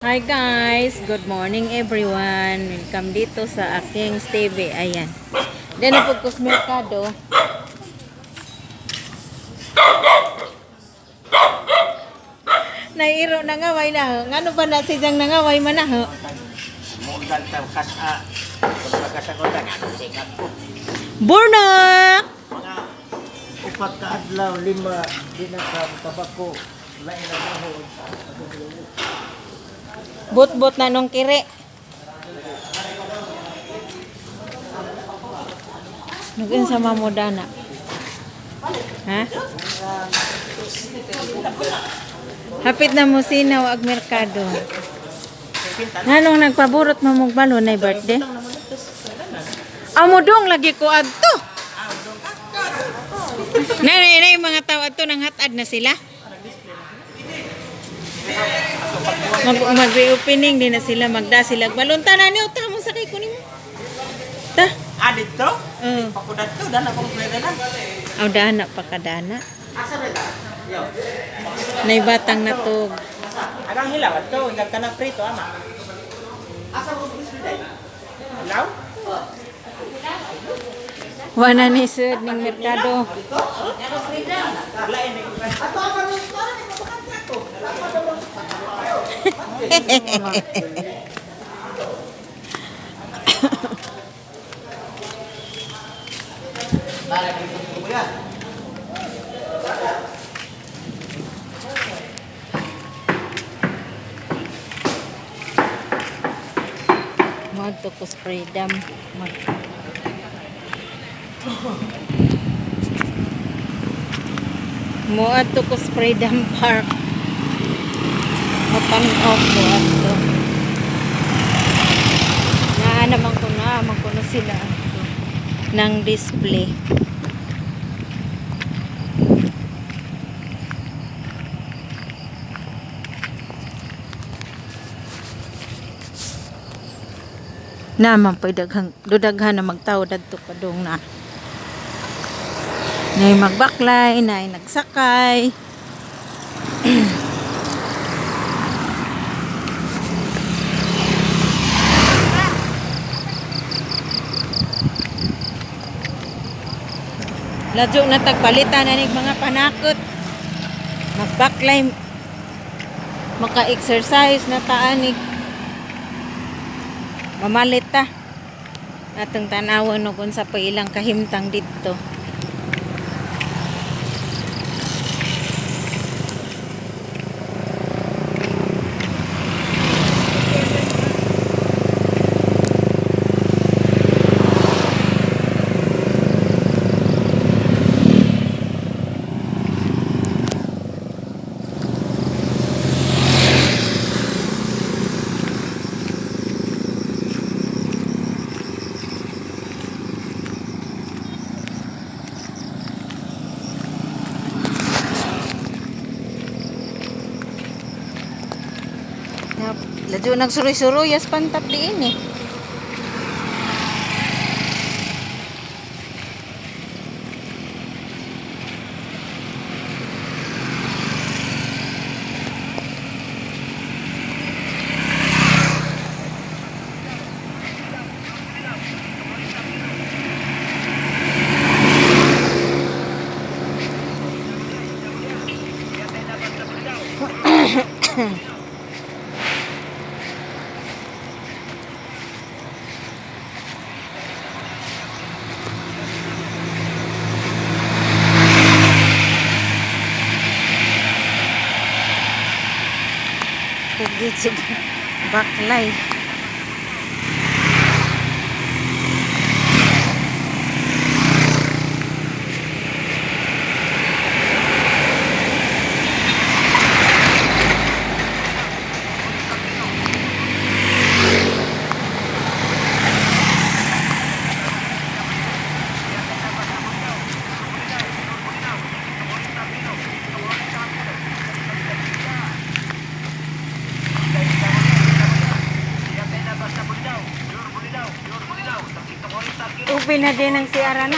Hi guys! Good morning everyone! Welcome dito sa aking TV. Ayan. Then po ko sa merkado. Nairo nangaway na. Ngano ba na siyang nangaway man na ho? Mughal ta kas-a. Pagkasagutan, ano sikat ko. Burnak! Mga upat ka adlaw, lima, di na ka tabako, lain na dahon. Bot-bot na nung kiri. Nagin sa mamudana. Ha? Hapit na mo sinaw ag merkado. Nganong nagpaburot mo mong balon na birthday? Amo dong lagi ko adto. Nay, nay, mga tao adto nang hatad na sila. Mag reopening din na sila, magda sila. Balon tanan niyo ta mo sakay ko nimo. Ta. Ah, dito? Oh. Pakudat to, dan akong pwede na. Aw dana pa kadana. Asa ba ito? Yo. Nay batang natug. Agang hilaw, ato, hingag ka na prito, ama. Asa mo gusto Hilaw? Wala ni sud ning merkado. Lain na Moadto ko sa freedom. Mag Moadto ko sa Freedom Park. Matan-off ko adto. Naa naman ko na, man ko na sila adto ng display. Naman pa daghang dudaghan na magtawo dadto padung na. Nay magbaklay, nay nagsakay. Ladyo na tagpalitan na nig mga panakot. Magbaklay, maka-exercise na taanig. Mamalit ta. Atong tanawon og unsa pa ilang kahimtang didto. Ladyo nagsuroy-suroy as pantap diin eh. Pugit si baklay. Ubi na din ang si Arana.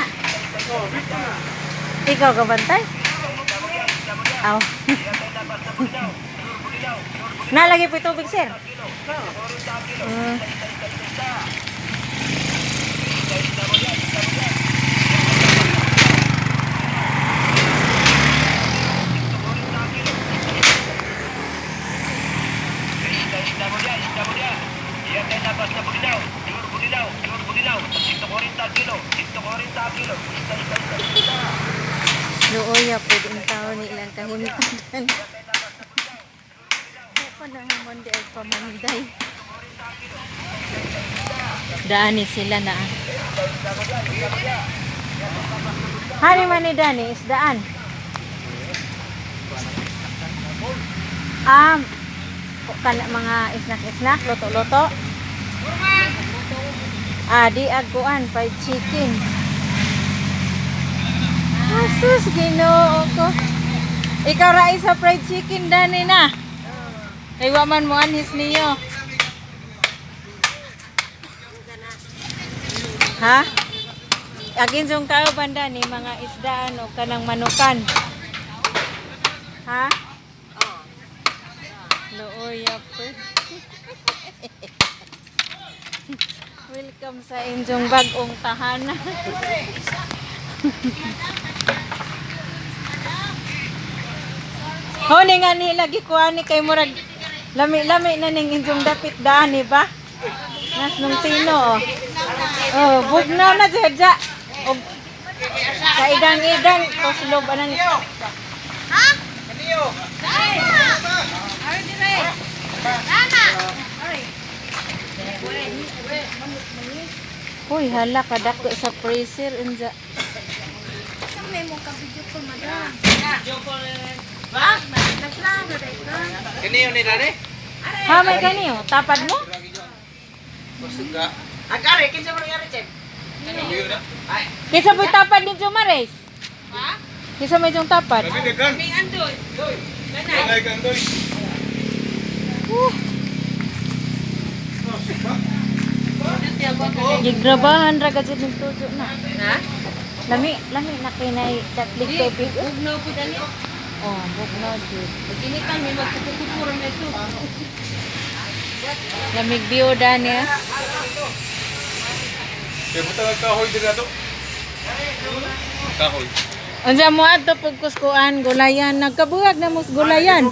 Ikaw ka bantay? Aw. Nalagi po tubig, sir. Ah. Luoya po ang tao ni ilang kahimtangan. Ako na nga mo di ay pamanday. Daani sila na. Hani man ni Dani, isdaan. Kana mga isnak-isnak, luto-luto. Ah, di aguan, fried chicken. Asus, Ginoo ko. Ikaw ra sa fried chicken dani na. Kay wa man mo anhis niyo. Ha? Agin jong kauban dani mga isdaan o kanang manukan. Ha? Looy po. Welcome sa inyong bagong tahanan. Huni nga ni lagi ko ani kay murag lami-lami na ning inyong dapit daan ni ba? Nas nung tino oh. Oh, bugnaw na jud ja. Og kaidang-idang kuslob anang. Uy, hala kadako sa freezer unja. Kini yun ni Dani? Ha, may kaniyo tapad mo? Kusuga. Agari, kinsa mo nangyari, Chef? Kinsa po'y tapad ni Jumares? Ha? Kinsa may jong tapad? Kami degan. Kami andoy. Kanay kandoy. Gigrabahan ra gajud ning tujo na. Ha? Lami, lami na kinay tatlig tubig. Bugnaw po dani. Oh, bugnaw jud. Pag-initan, may magkukukura na ito. Lamig biyo dani ah. Kaya buta ng kahoy din na to. Kahoy. Unsa mo adto pugkuskuan gulayan nagkabuhag na mos gulayan.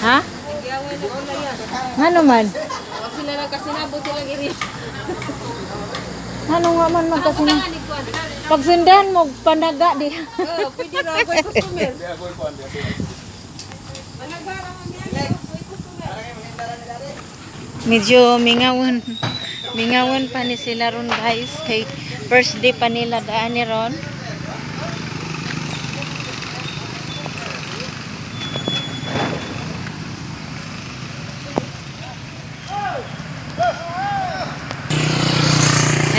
Ha? Ngano man? Sila lang kasinabot silang iri. Ngano nga man magkasin? Pagsundan mo panaga di. Oh, pwede ra ako customer. Medyo mingawan. Mingawan pa ni sila ron guys kay first day pa nila daan ni ron.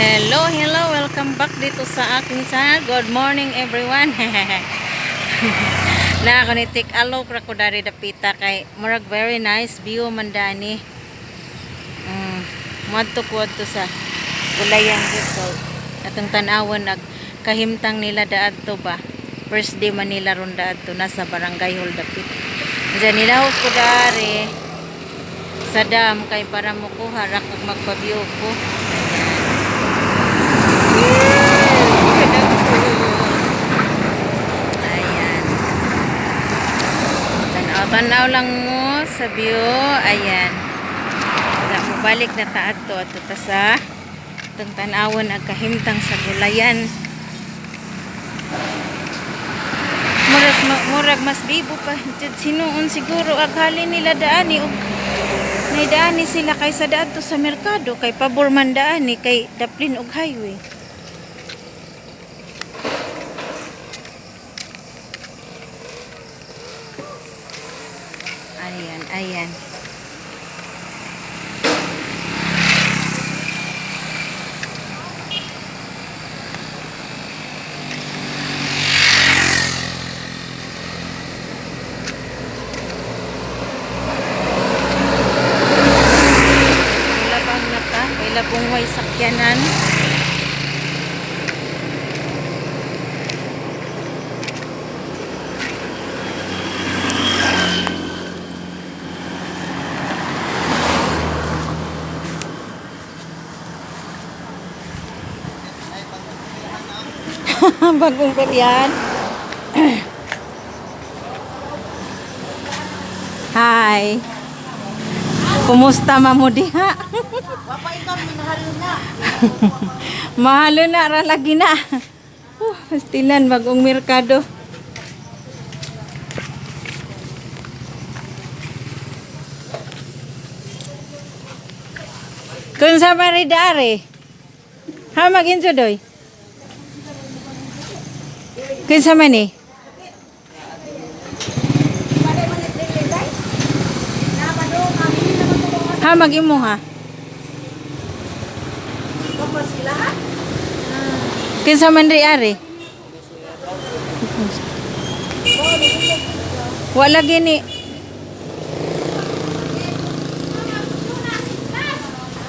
Hello, hello. Welcome back dito sa aking channel. Good morning everyone. Na ako ni take a look ra ko dari dapita kay murag very nice view man dani. Muadto ko adto sa gulayan dito. Atong tan-awon nag kahimtang nila daadto ba. First day man nila ron daadto nasa barangay hall dapit. Diyan nilahos ko dari sa dam kay para mukuha ra kog magpa-view ko. Ayan. Tanaw-tanaw lang mo sa view. Ayan. Wala mo balik na taad to at ta sa itong tanawon ang kahimtang sa gulayan. Murag, murag mas bibo pa. Jud sinuon siguro aghali nila daani og naidaani sila kaysa daadto sa merkado kay pabor man daani kay daplin og highway. Ayan, ayan. Labang na ta, kay labong way sakyanan. Bagong peryahan. Hi. Kumusta mamo diha? Mahalo na ra lagi na. Pastilan bagong merkado. Kung sa maridare. Ha maginjo doy. Kinsa man eh? Ha magimo ha. Kinsa man ri ari? Wala gini.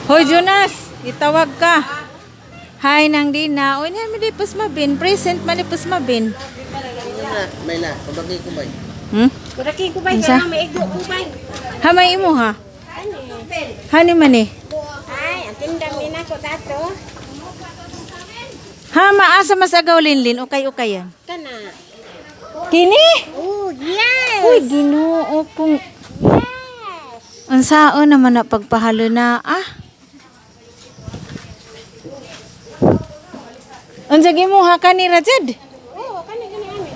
Hoy Jonas, itawag ka. Hi nang dina. Uy, niyan mi di mabin. Present man di mabin. May na, pabagi ko bay. Kuraki ko bay Unsa? kaya may igo ko bay. Hamay imo ha. Hani man eh. Ay, ang tindang ni nako dato. Ha maasa mas agaw linlin ukay ukayan. Kana. Kini? Oh, yes. Uy, Ginoo kung Yes. unsaon naman na pagpahalo na ah. Unsa gimo ha kani Rajed? Oh, kani gani ani.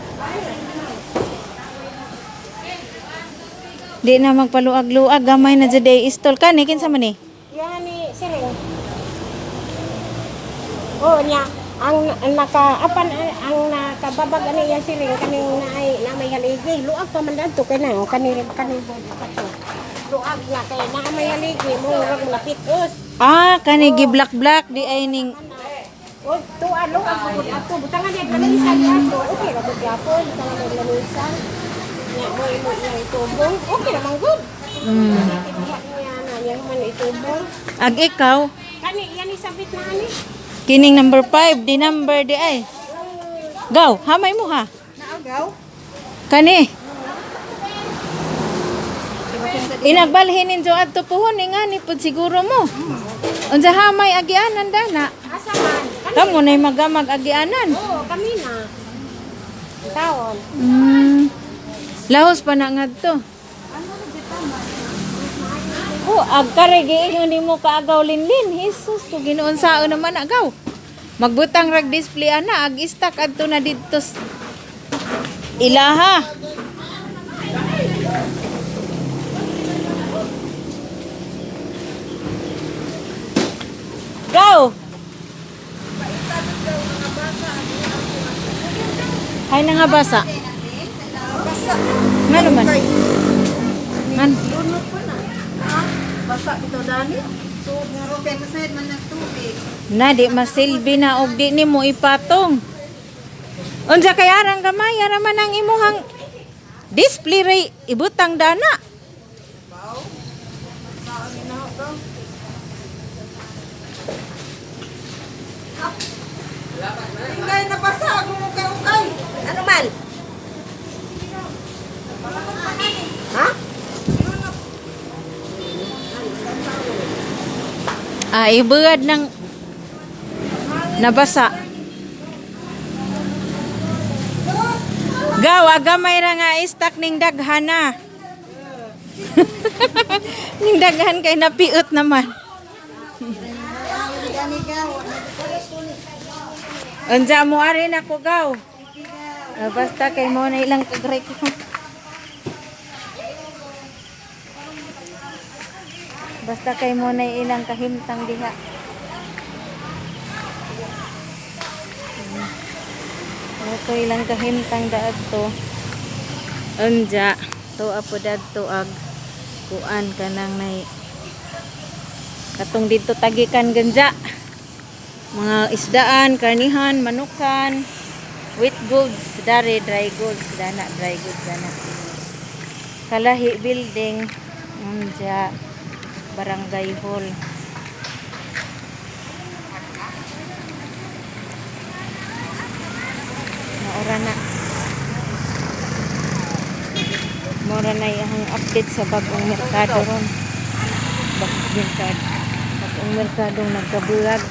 Di na magpaluag-luag gamay na jud ay istol kani kinsa man eh? Yan ni siring. Oh, niya ang ang naka apan ang nakababag ani yan siring kaning naay na may haligi luag pa man dadto kay na kani kani bod pa to. Luag na kay na may haligi mo rag malapit us. Ah, kani gi black black di ay ning O tuwa luag pa gud ato butangan di lamisa di ato. Okay ra gud gyapon butangan di lamisa. Nya mo imo niya itubong. Okay ra man gud. Niya na niya man itubong. ag ikaw Kani yan isabit na ani. kining number 5 di number di ay. Gaw, hamay mo ha. Naagaw? Kani. Inagbalhin ninyo adto puhon eh, nga ni pud siguro mo. Unsa hamay agianan dana? Asa man? Kani. Kamo nay magamag agianan. Oo, kami na. Ang Taon. Lahos pa na ngadto. Oh, agkare giingon nimo kaagaw linlin. Jesus, ko ginoon sao naman agaw. Magbutang rag display ana ag istak adto na didto ilaha. Go! Hay na nga basa. Nga naman. Ngan. Lunod po na. Ah, basa bitaw dani. So, kay masayad man ng tubig. Na di masilbi na og di nimo ipatong. Unsa kay arang gamay ara man ang imuhang display ray ibutang dana. Ingay nabasa ang ukay-ukay. Ano man? Ha? Ah, ibuad ng nabasa. Gaw, agamay ra nga istak ning daghana. Ning daghan kay napiot naman. Unsa mo ari na ko gaw. Ah, basta kay mo na ilang kagray ko. Basta kay mo na ilang kahimtang diha. Mo ilang kahimtang daad to. Unja, to apo dadto ag kuan kanang nay katong dito tagikan ganja. Mga isdaan, karnihan, manukan, wheat goods, dare dry goods, dana dry goods dana. Kalahi building, unja, barangay hall. Maura na. Mura na yung update sa bagong merkado ron. Bagong merkado. Bagong merkado nagkabulag.